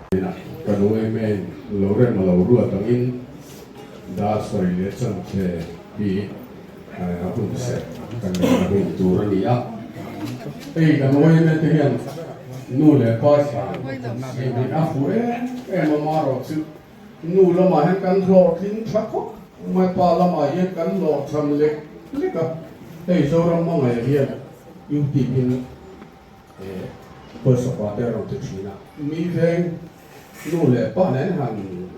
Ka nu em em lo rem a lo ruat angin dar sawi leh chanche hi a hun seh kan neihna hun tur a ni a. Hei kan yma te hian nu leh pa zan siam hi a fuh em em a, marawhchu nu lamah hian kan hlawhtling tha khawp mai, pa lamah hian kan hlawhchham lek lek a. Hei Zoram hmangaih hian YouTube in Pawisa te a rawn ti thin a. Mi veng nu leh pa nen han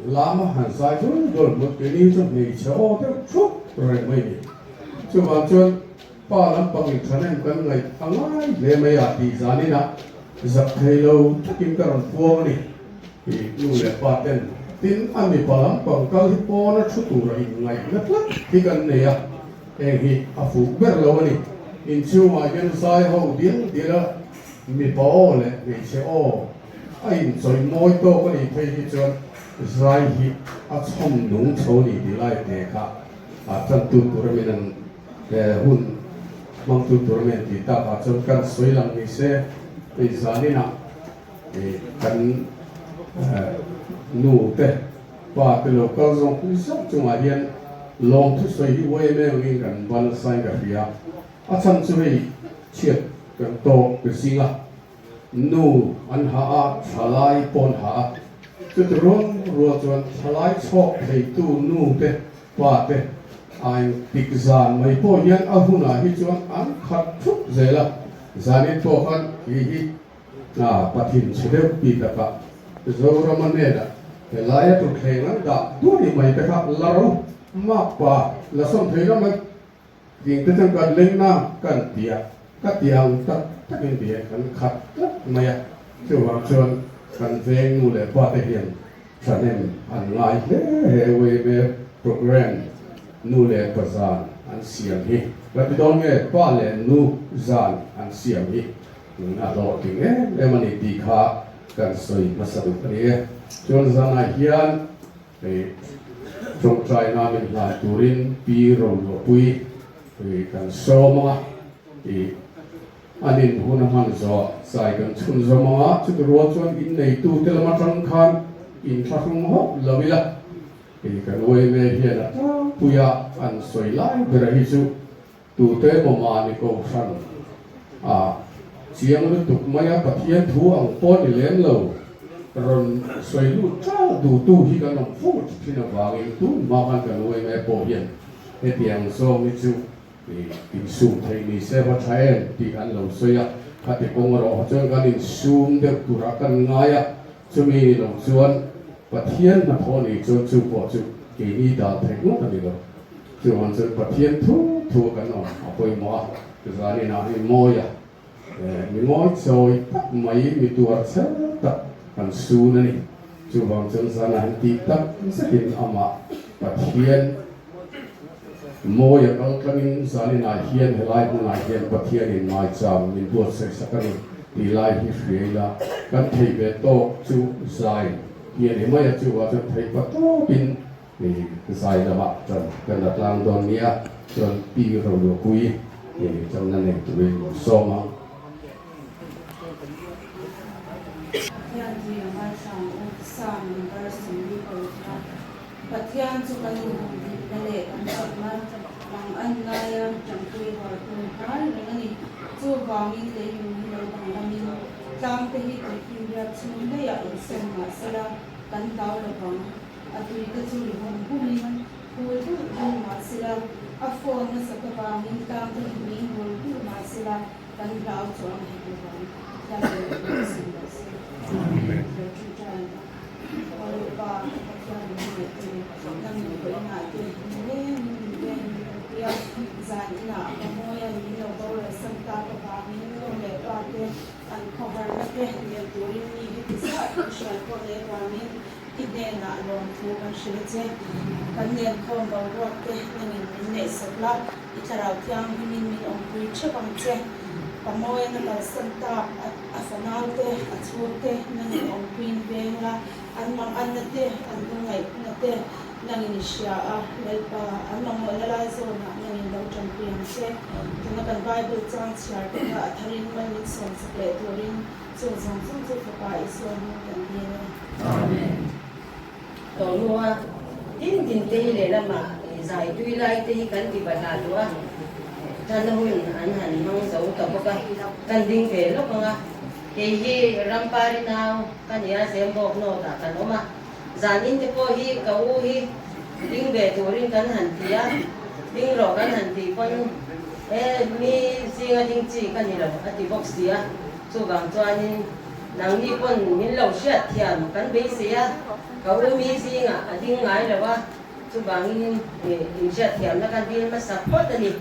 lam a, han zai dul dul hmut keini chu hmeichhe aw deuh thup reng mai ni. Chuvang chuan pa lampang in tha nem kan ngaih a ngai hle mai a tih zanin ah zak thei lo takin ka rawn puang a ni. I nu leh pa ten tin a mipa lampang kal hi pawn a thu tur a in ngaihna tlat hi kan nei a. Heng hi a fuh ber lo a ni. Inchhungah hian zai ho dial dial a, mipa aw leh hmeichhe aw a inchawih mawi tawk a nih phei hi chuan zai hi a chhawm nung chho ni tih lai te kha a tantu tur a min an hun hmangtu tur a min tih takah chuan kan sawi lang ni se hei zaninah kan nu te Pa te lo kal zawng pui zauh chungah hian lawm thusawi hi uai em angin kan ban nasa in ka hria. A chhan chu hei chhiat kan tawk ka zing a, nu an ha a, thalai pawh an ha a. Chuti rual rual chuan thalai chhawk theitu nu te, pa te a engtik zan mai pawh hian a hunah hi chuan an khat thup zel a. Zanin pawh khan hi hi A pathin chhe deuh ti takah Zorama hnenah helaia thutthleng an dah duai mai te kha la ro mak pa la sawn thei lo mai ding te chuan kan leng na kan ti a, ka ti ang tak takin ti hian kan khat tlat mai a, chuvang chuan kan veng nu leh pa te hian thahnem an ngai hle he Waymer program nu leh pa zan an siam hi ka ti dawn nge pa leh nu zan an siam hi. A hlawhtling em em a ni tih kha kan sawi hmasa duh a ni e. Chuan zanah hian hei tawngtaina min hlan turin Pi Roluahpui hei kan sawm ang a, ih an in hun a hman zawh zai kan chhunzawm ang a, chuti rual chuan inneitute lam atang khan inthlahrung hawp lo ila, hei kan yma hian a tlangpuia an sawi lai bera hi chu Tute emaw mahni kohhran a chiang lutuk mai a, Pathian thu ang pawh ni lem lo, rawn sawi lut ṭal duhtu hi kan awm fo thin avangin tun hma khan kan yma pawh hian hetiang zawng hi chu insum theih ni se va ṭha em tih an lo sawi a, khati kawng erawh chuan kan insum deuh turah kan ngai a, chumi ni lo chuan Pathian hnathawh ni chuan chu pawh chu keini dal theih ngawt a ni lo. Chuan chuan Pathian thu thu kan awm a pawimawh a, zaninah hi mawi a, mi ngawi chawi tak mai, mi tuar chher tak kan sun a ni. Chuvang chuan zanah hian tih tak zetin amah Pathian mawi a kal tlangin zaninah hian helai hmunah hian Pathianin ngaichang min buatsaih sak a ni tih lai hi hria ila, kan theih ve tawk chu zai hi a ni mai a, chuvang chuan theih pa tawpin Hei zai lamah chuan kan la tlang dawn nia, chuan Pi Roluapui hei changna nei turin min sawm ang. Pathian chu i ngaithla ang u, Psalm number 49. Pathian chu kan inhumhimna leh kan chakna mang an ngaia tanpui hualtu hnai reng a ni. Chuvangin leilung hi lo danglamin tlangte hi tuifinriat chhung daihah insawn mah sela kan hlau lovang. A tui te chu ri hum humin phul dulh dulh mah sela, a phone nasat avangin tlang te hi ming hul hul mah sela, kan hlau chuang hek lovang. Pathian leh Lehkhabu sim rawh se. Lo ṭawngṭai ang. Aw Lalpa, Pathian min hmangaih tu, nang min vawiinah te min lengin min vengin min awmpui a, zan inah ka mawi a, min lo boral san tak avangin nu leh pa te an khawharna te nel turin mi heti zat kan hriat pawh leh avangin I hnenah lawmthu kan hrilh a che. Kan lenkhawm boruak te nangin min neihsak la, i thlarau thianghlimin min awmpui theuh ang che. Pa Mawian a kalsan tak a fanau te, a chhung te nangin awmpuiin veng la, an manganna te, an lungngaihna te Nangin i hria a, Lalpa, an mamawhna lai zawnah nangin lo tanpui ang che. Tuna kan Bible chang chhiar te kha a tharin mal min sawmsak leh turin chung zawng zawng chu Fapa Isua hming kan dil e. Amen. Tawhnua tin tin te hi lehlamah zai tui lai te hi kan ti bahlah duh a, tana hun an han hmang zo ta bawk a, kan ding ve lawk ang a. Kei hi Rampari nau ka nia Zembawk North ah kan awm a, Zanin te pawh hi ka u hi ding ve turin kan han ti a, ding rawh kan han tih pawn e mi zinga ding chi ka ni lo a ti bawk si a, chuvang chuanin nangni pawn min lo hriat thiam kan beisei a, ka u mi zingah a ding ngai lo a, chuvangin inhriat thiamna ka dil hmasa phawt a ni.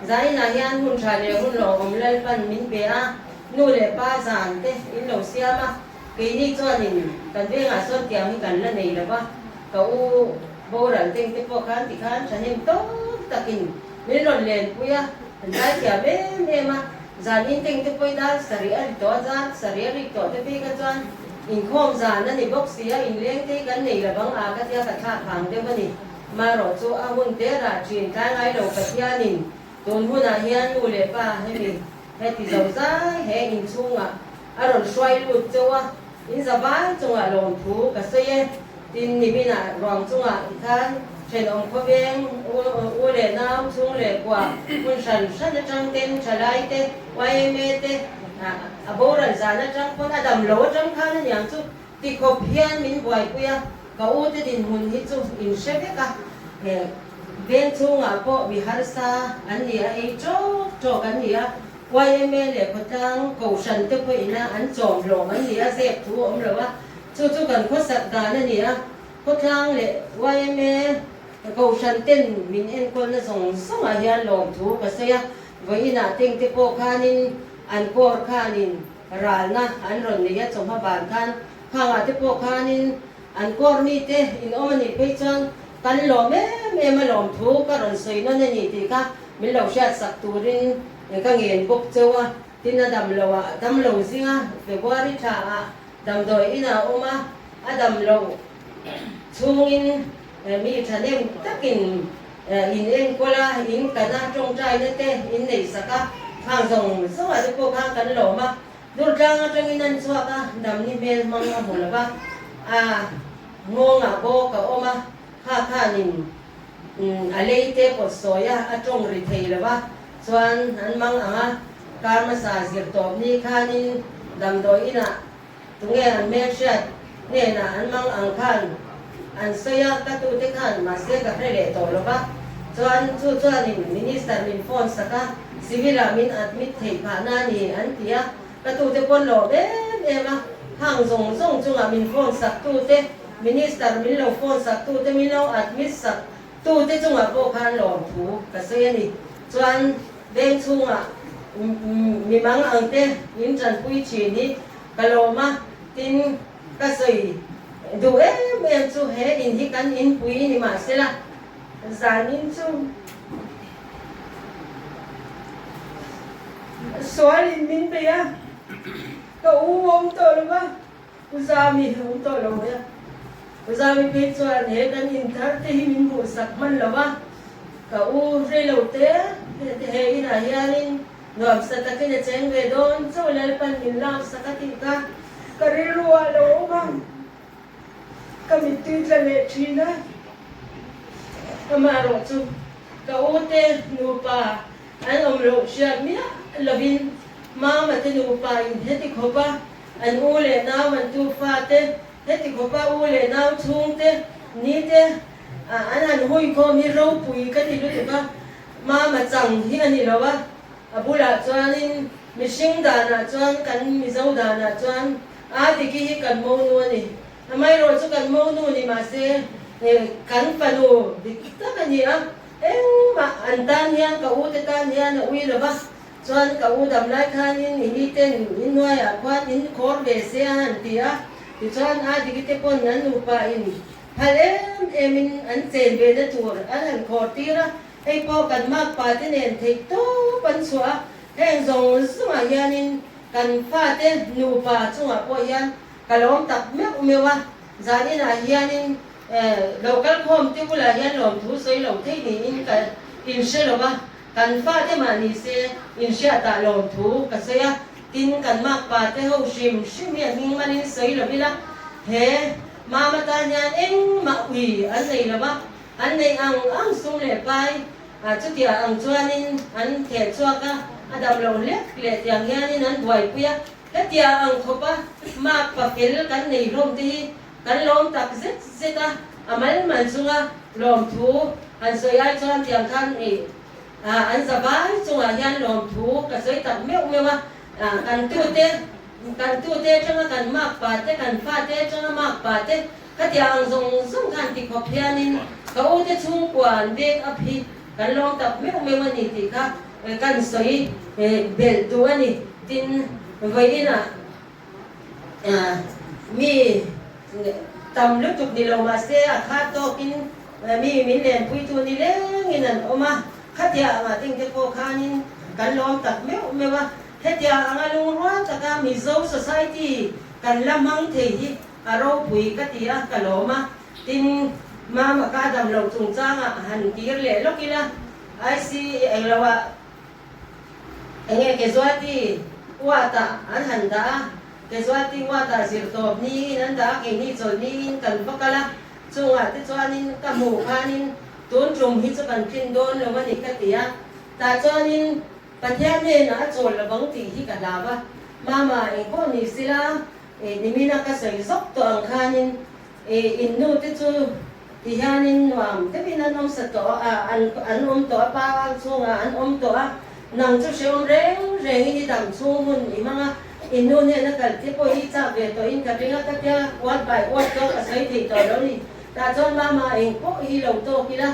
Zainah hian hun tha leh hun hlawhawm Lalpan min pe a, nu leh pa zan te in lo siam a, Keini chuanin kan vengah sawn tiang hi kan la nei lo va, ka u boral teng te pawh khan tikhan thahnem tawk takin min rawn lenpui a, an zaithiam em em a, zanin teng te pawh i dar sarih a ri tawh a, zar sarih a rik tawh te phei kha chuan inkhawm zan a ni bawk si a, inleng te hi kan nei lo vang a ka tia ka thlak hang deuh a ni. Marawh chu a hun te rah thin tlai ngai lo Pathianin tun hunah hian nu leh pa hemi heti zo zai he inchhungah A rawn hruai lut chauh a, in za vai chungah lawmthu ka sawi e. Tin, niminah ruang chungah tikhan thenawm khawveng u leh nau chhung leh kua hmun hran hran atang ten thalai te, yma te a boral zan atang pawn a dam lo atang khan aniang chu tikhawp hian min buaipui a, ka u te dinhmun hi chu in hre vek a, veng chhungah pawh mi harsa an ni a, ei tawk tawk an ni a. Yma leh khawtlang kohhran te pawh ina an chawm hlawm an ni a, zep thu a awm lo a, chu chu kan khawsak dan a ni a, khawtlang leh yma kohhran ten min enkawlna zawng zawngah hian lawmthu ka sawi a, vawiinah teng te pawh khanin an kawr khanin ralna an rawn nei a, chawhma ban khan khangah te pawh khanin an kawr mite in awm a nih phei chuan kan lawm em em a lawmthu ka rawn sawi nawn a ni tih kha min lo hriatsak turin ka ngen bawk cheu a, tin a dam lo a, dam lo zing a, February thla ah damdawi in a awm a, a dam lo chhungin mi thahnem takin in enkawl a, in kan a, tawngtaina te in neih sak a, khang zawng zawng ah te pawh khan kan lawm a, Durtlang atangin an chhuak a, damni hmel hmang a hmu lo va, a nghawngah bawk a awm a, kha khanin A lei te pawt sawi a, a tawng ri thei lo a, chuan an mang ang a, kar hmasa zir tawp ni khanin damdawi inah tunge an hmelhriat hnenah an mang ang khan an sawi a, ka tute khan mahse ka hre leh tawh lo va, chuan chu chuanin minister min phone sak a, civil ah min admit theih phah na a ni an ti a, Ka tute pawn lawm em em a, hang zawng zawng chungah min phone sak tute, Minister min lo phone sak tute, min lo admit sak tute chungah pawh khan lawmthu ka sawi a ni. Chuan veng chhungah mi mang ang te min tanpui thin hi ka lawm a, tin ka sawi duh em em chu he in hi kan inpui ni mahsela zanin chu Sualin min bei a, ka u awm tawh lo va, U Zami awm tawh lo mai a. U Zami phei chuan he kan inthar te hi min hmuhsak hman lo va, ka u rei lo te he inah hianin nuamsa takin a cheng ve dawn chauh Lalpan min laksak a tih kha ka rilru ah lo awm a. Ka mittui tla leh thin a, amaherawh chu ka u te nupa an awm loh hriat miah lovin Mama te nupa in heti khawp a an u leh nau an tu fa te, heti khawp a u leh nau chhung te ni te an han hui khawm hi ropui ka ti lutuk a, Mama chang hi a ni lo a, a bulah chuanin mihring danah chuan kan Mizo danah chuan A Diki hi kan monu a ni. Amaherawh chu kan monu ni mahse kan fanu dik tak a ni a, engmah an tan hian ka u te tan hian a ui lo va, chuan ka u dam lai khanin i ni ten in hnuaiah khuan in khawr ve se a han ti a, tichuan A Diki te pawn an nupa in phal em em in an chen ve na tur an han khawr tir a, hei pawh kan makpa te nen theih tawp an chhuah a, heng zawng zawngah hianin Kan fate nupa chungah pawh hian ka lawm tak meuh meuh a, zaninah hianin Lo kal khawm te bulah hian lawmthu sawi lo thei niin ka inhre lo va, kan fate mah ni se inhriatah lawmthu ka sawi a, tin kan makpa te ho hrim hrim hi a hming malin sawi lo ila, he mama tan hian engmah ui an nei lo va, an neih ang ang sum leh pai chutiang ang chuanin an theh chhuak a, a dam lo hlek leh tiang hianin an buaipui a, hetiang ang khawpa makpa fel kan nei hlawm te hi Kan lawm tak zet zet a, a mal mal chunga lawmthu han sawi ai chuan tiang khan i an zavai chungah hian lawmthu ka sawi tak meuh meuh a, kan tute kan tute atanga kan makpa te, kan fate atanga makpa te khatiang ang zawng zawng khan ti khawp hianin ka ute chhungkua an bek up hi kan lawm tak meuh meuh a ni tih kha kan sawi belh duh a ni. Tin, vawiinah. Mi tam lutuk ni lo mahse a khat tawkin mi min lenpuitu ni lengin an awm a, khatia angah ding te pawh khanin kan lawm tak meuh meuh a, hetia anga lungrual taka Mizo society kan la hmang thei hi a ropui ka ti a, ka lawm a, tin Mama ka dam loh chungchangah han kir leh lawk ila, IC engloah Enge casualty ward ah an han dah a, casualty ward ah zir tawp niin an dah a, keini chawlh niin kan va kal a, chungah te chuanin ka hmuh khanin tun tum hi chu kan tlin dawn lo a ni ka ti a, tah chuanin Pathian hnenah a chawl lovang tih hi ka hlau a, Mama engpawh ni sila nimina ka sawi zawk tawh ang khanin In nu te chu ti hianin nuam deuhin an awm sa tawh a, an an awm tawh a, pa ang chhungah an awm tawh a, nang chu hrehawm reng rengin i dam chhung hun i hmang a, in nu hnena kal te pawh hi i chak ve tawhin ka ring a, ka tia word by word chuan ka sawi thei tawh lo ni. Tah chuan mama eng pawh hi lo tawk ila,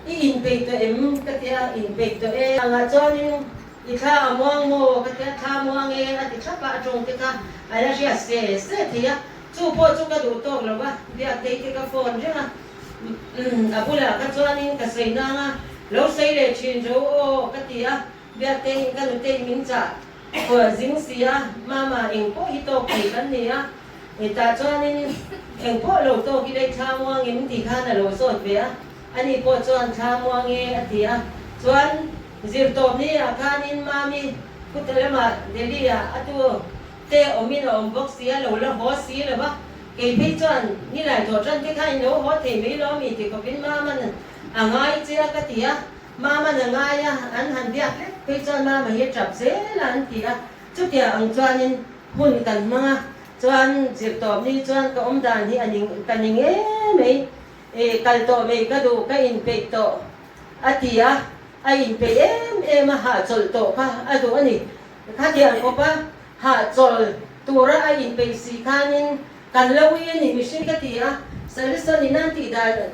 i inpeih tawh em? ka tia, inpeih tawh e. Angah chuanin i thla a muang maw? ka tia, thla muang e a ti thlap a, a tawng te kha a la hriat se se thei a. Chu pawh chu ka duh tawk lo a, Biaktei te ka phone reng a, a bulah ka chuanin ka sawi nang a, lo sawi leh thin ro aw ka ti a, Biakteiin ka nutei min chah pawh zing si a, Mama eng pawh hi tawk thei kan ni a, tah chuanin eng pawh lo tawk i lei thla muang em tih khan a lo zawt ve a, ani pawh chuan thla muang e a ti a, chuan zirtawp ni ah khanin Mami kut lamah Delhi ah a tu Te awmin a awm bawk si a, lo la haw si lo va, kei phei chuan nilai thawh tan te kha in lo haw thei mai lo mi ti khawpin Mama'n a ngai che a ka ti a, Mama'n a ngai a, an han biak hlek phei chuan Mama hi a tap zel a an ti a, chutia ang chuanin hun kan hmang a, chuan zirtawp ni chuan ka awm dan hi a ning ka ning em mai, e kal tawh mai ka duh ka inpeih tawh a ti a, a inpeih em em a hahchawlh tawh kha a duh a ni. Khatiang khawpa hahchawl tura a inpeih si khanin kan lo ui a ni mihring ka ti a, Salison in an tih dan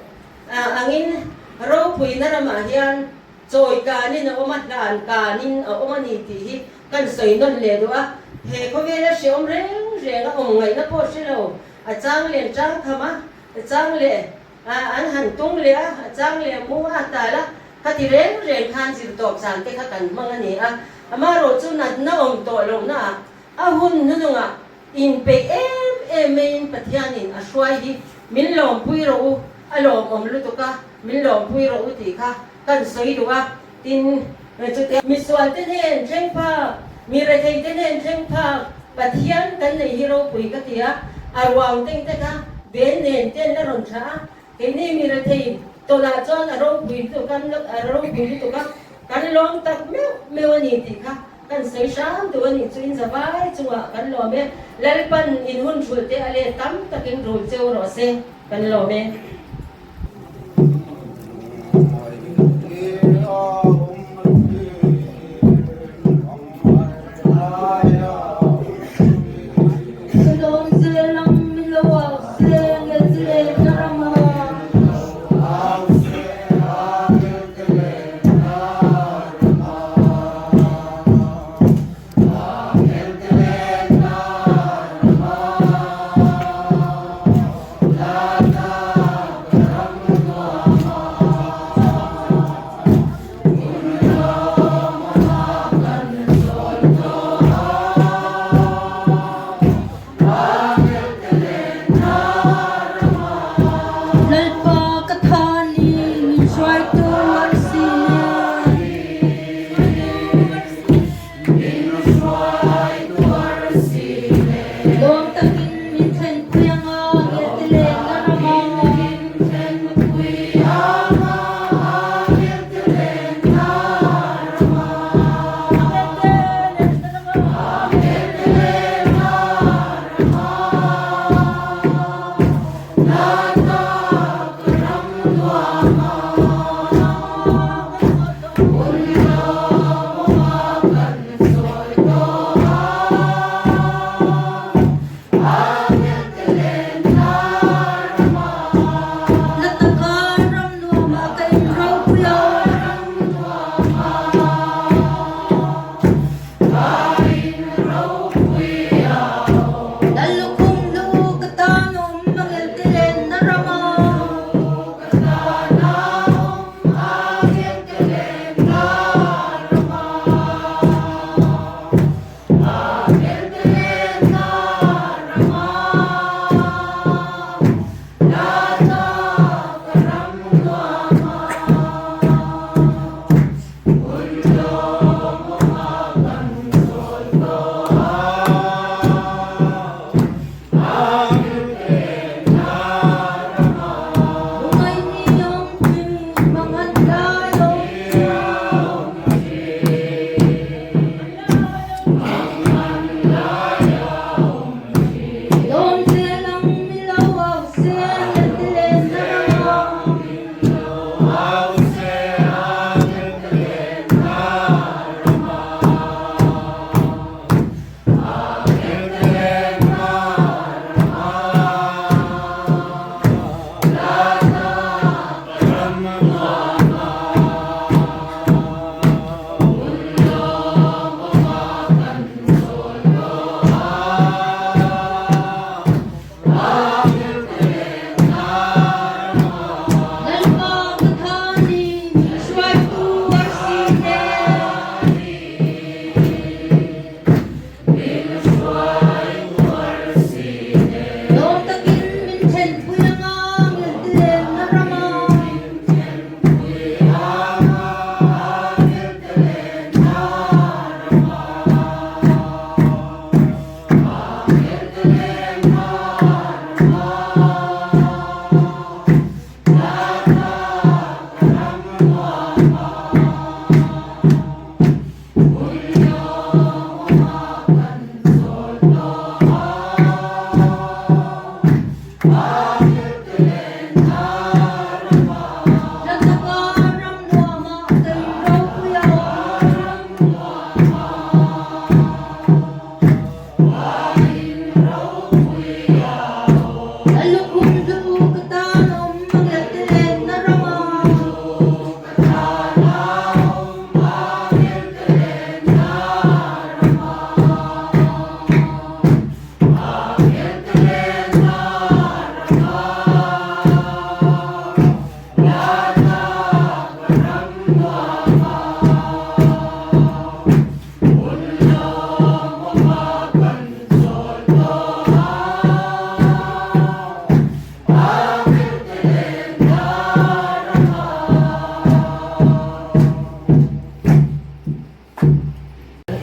angin ropuina ramah hian chawi kanin a awm a, hlan kanin a awm a ni tih hi kan sawi nawn leh duh a, he khawvela hreawm reng reng a awm ngaihna pawh hre lo, a chang leh chang kham a, a chang leh an han tung leh a, a chang leh mu a tal a, khati reng reng khan zirtawp zan te kha kan hmang a ni a, amaherawh chu natna awm tawh lohna ah a hun hnunungah inpeih em em maiin Pathianin a hruai hi min lawmpui rawh u, a lawmawm lutuk a, min lawmpui rawh u tih kha kan sawi duh a, tin chutia misual te hnen thleng phak, mi rethei te hnen thleng phak Pathian kan nei hi ropui ka ti a, a ruang teng te kha ben nen ten la rawn thlah a, keini mi rethei tawlah chuan a ropui lutuk a, a ropui lutuk a, kan lawm tak meuh meuh a ni tih kha kan sawi hram duh a nih chu in zavai chungah kan lawm e, Lalpan in hun hrulh te a let tam takin rul cheu rawh se, kan lawm e.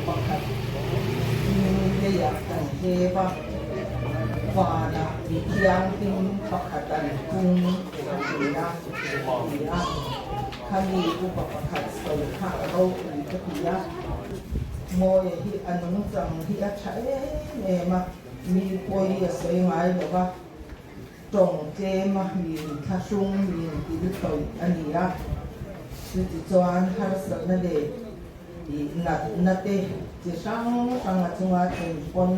Pakhat leiah kan hlep a, vanah mi thianghlim pakhat an pung a ti a, a ti a. Khami upa pakhat sawi kha a ropui ka ti a. Mawia hi a nungchang hi a tha em em a, mi pawi a sawi ngai lo va, tawng tlem a min thlahrung min til tawih a ni a. Chutichuan harsatna leh Tih natna te chi hrang hrang a chunga thlen pawn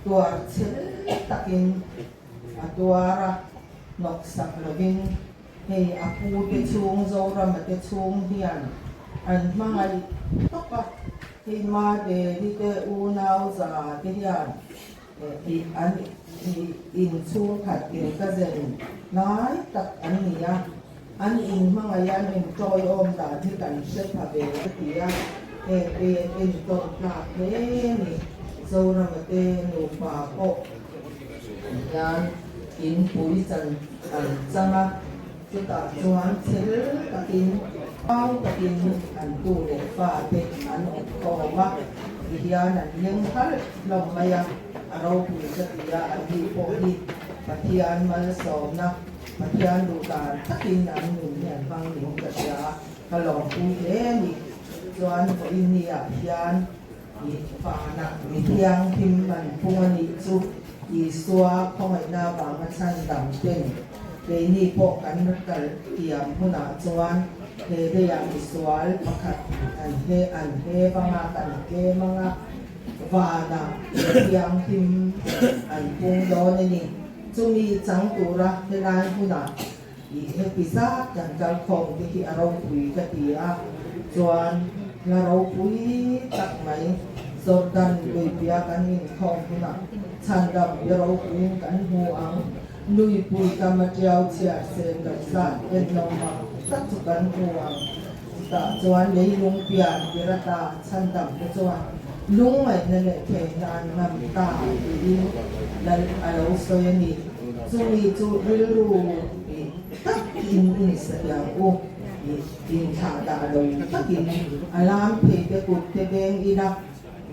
tuar chhel takin a tuar a, hnawksak lovin hei a pu te chhung Zorama te chhung hian an hmangaih tawp a, hei Madeli te unau za te hian tih an inchhungkhat inkazen hnai tak an ni a, an inhmangaih an intawiawm dan hi kan hre pha ve a ti a, heng te entawn tlak hle a ni. Zorama te nupa pawh hian inpui chan an chang a, chutah chuan chhel takin pau takin an tu leh fate an awmkhawm a, tihian an leng halh hlawm mai a, a ropui ka ti a, an ni pawh hi Pathian malsawmna, Pathian duh dan takin an nun hi an hmang niin ka hria a, ka lawmpui hle a ni. Chuan vawiinniah hian i vanah mi thianghlim an pung a nih chu Isua khawngaihna avanga chhan dam ten keini pawh kan kal tiam hunah chuan he leiah misual pakhat an he an he vanga kan tlem anga vanah mi thianghlim an pung dawn a ni. Chumi chang tura helai hunah i heti zat kan kal khawm te hi a ropui ka ti a, chuan hla ropui tak mai Jordan luipia kan inkhawm hunah chhandam i ropuiin kan hmu ang, luipui kam a tiau chhiar sen loh zat enlo mak tak chu kan hmu ang, chutah chuan leilung pian tirata chhandam te chuan lungngaihna leh theihna an ngam ta tiin Lal a lo sawi a ni. Chumi chu rilru takin insahiang u tih inthlah dah lo takin a lam thei te kut te veng ila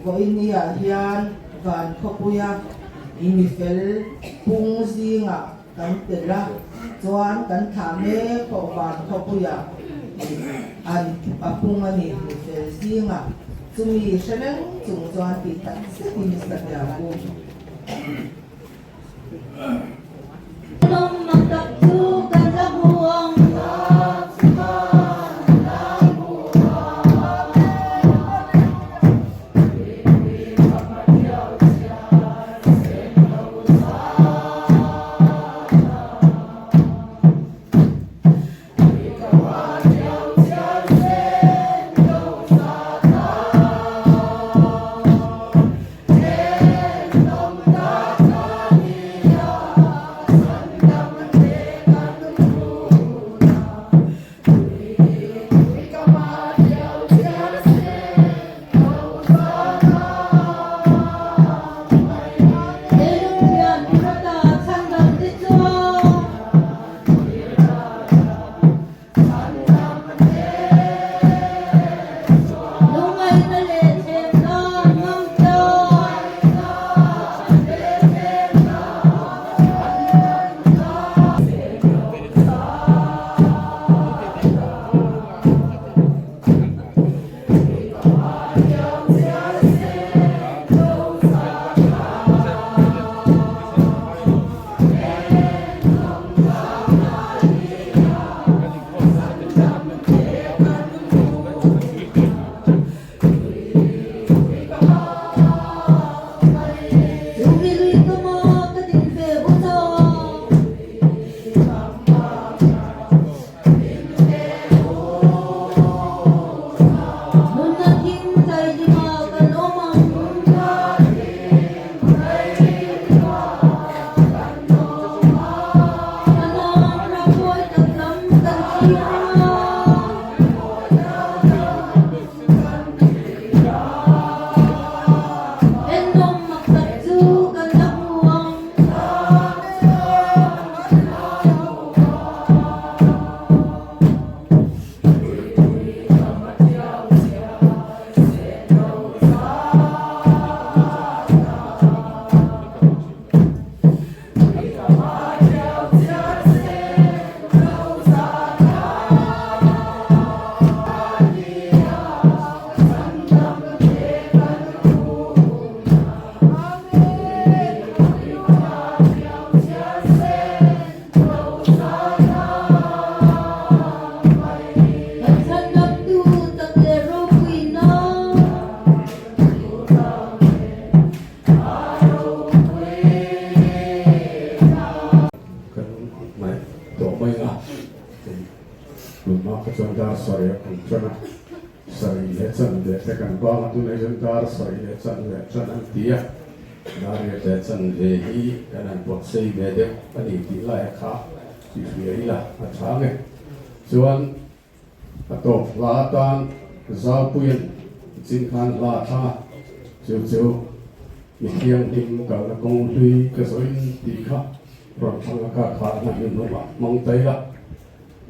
vawinia hian van khawpuia I mifel pung zingah kan tel a, chuan kan thlah mek pawh van khawpuiah an a pung a ni. Mifel zingah chumi hre reng chung chuan tih tak zetin sa hniam u. Lawmman tak chu kan la hmu ang. Lungngaihna leh thlemna ngam ta. Chumi lui tuma ka din ve hun a. Nunna thing daihlimah kan awm ang. Kanaan ram mawi tak lam kan thlir ang a. Ennawm mak tak chu kan la hmu ang. Kan chhandamtu tak leh ropuina. Kan ngaih tawh mai a, tunhma kha chuan dar sarih a kan tan a, sarih leh chan ve te kan bang a, tunah hian dar sarih leh chan ve tan an ti a, dar riat leh chan ve hi kan han pawt sei ve deuh a ni tih lai kha i hria ila a tha nge. Chuan A tawp hla atan Zaupuia'n chin khan hla a thlang a, chu chu mi thianghlim kalna kawng hlui ka zawhin tih kha rawn thlang a kar kha hna hlimhlawm ah hmang ta ila,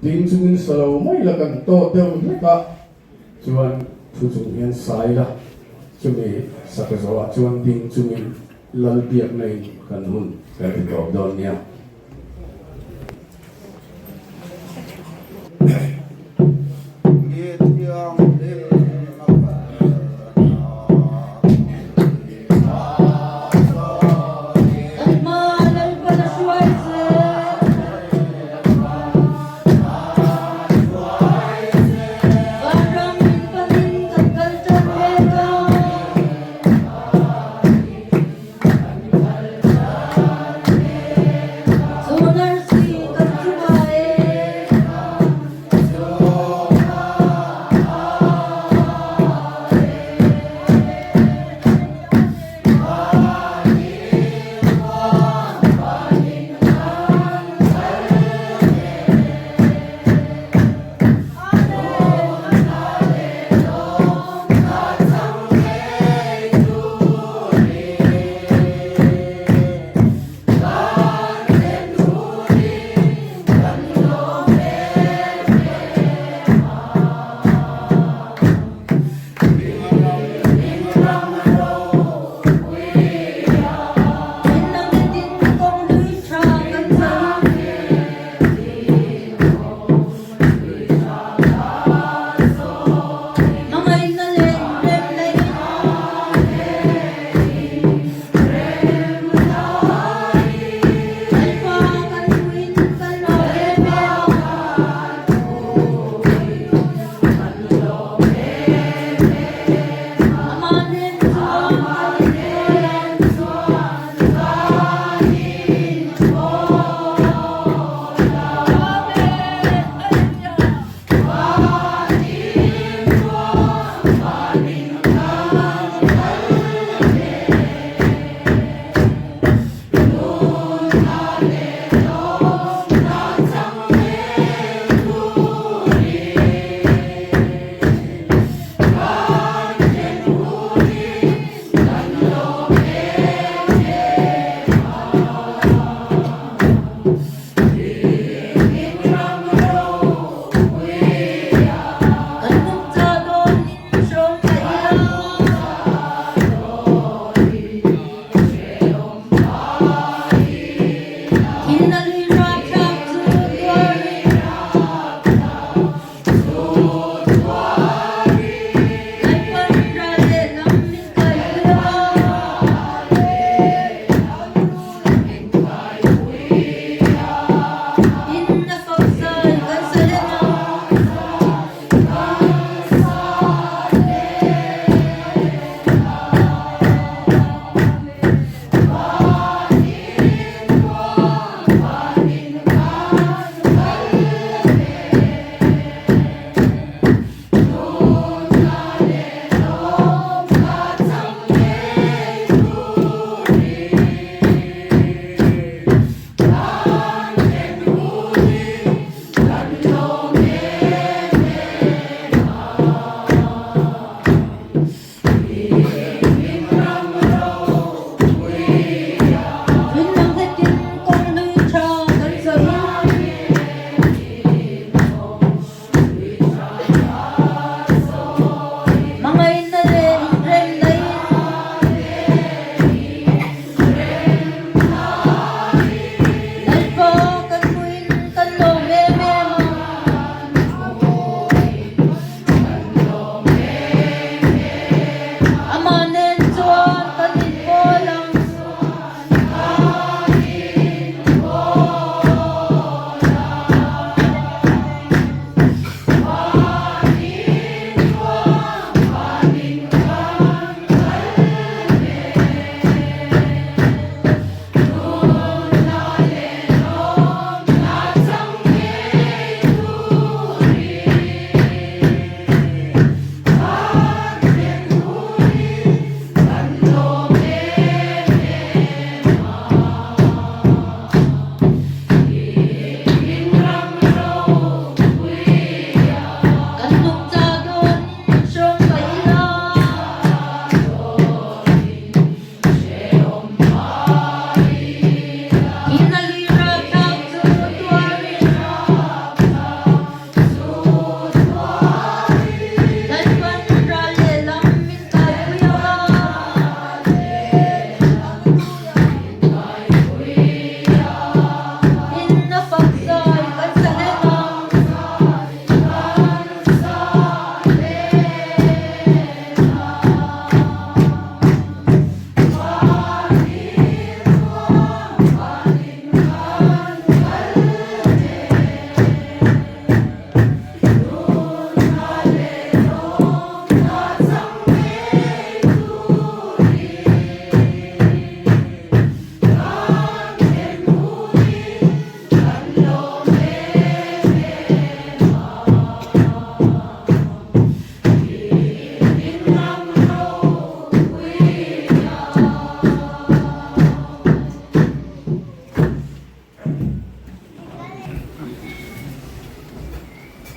ding chungin sa lo mai la kan tawt deuh hlek a, chuan thu chung hian sa ila, chumi sak zawhah chuan ding chungin lal biakna in kan hun kan ti tawp dawn nia.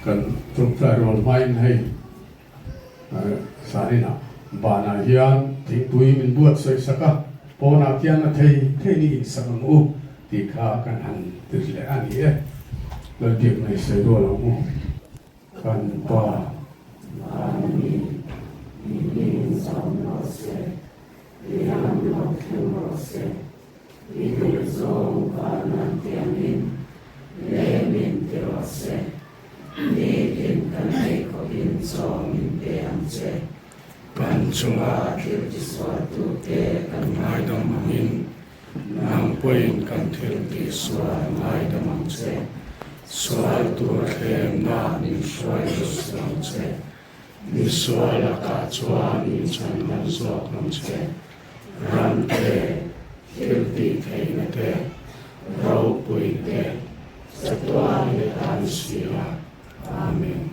Kan tawngtai rual hmain hei Zaninah banah hian thingpui min buatsawi sak a, pawnah khian a thei thei ni insak ang u tih kha kan han ti leh a ni e. Lalbiakna i sawi rual ang u. Kan Pa. Vanmi, i hming zawm rawh se, i ram lo thleng rawh se, i duhzawng van an tiangin lem in ti rawh se. Nitin kan ei khawpin chaw min pe ang che. Kan chunga thil tisualtute kan ngaidam angin, nang pawhin kan thil tihsual ngaidam ang che. Sual tur thlemna min hruai lut ang che. Misual lakah chuan min chhanham zawk ang che. Ram te, thil tih theihna te, ropui te, chatuan leh tan si a. Amen.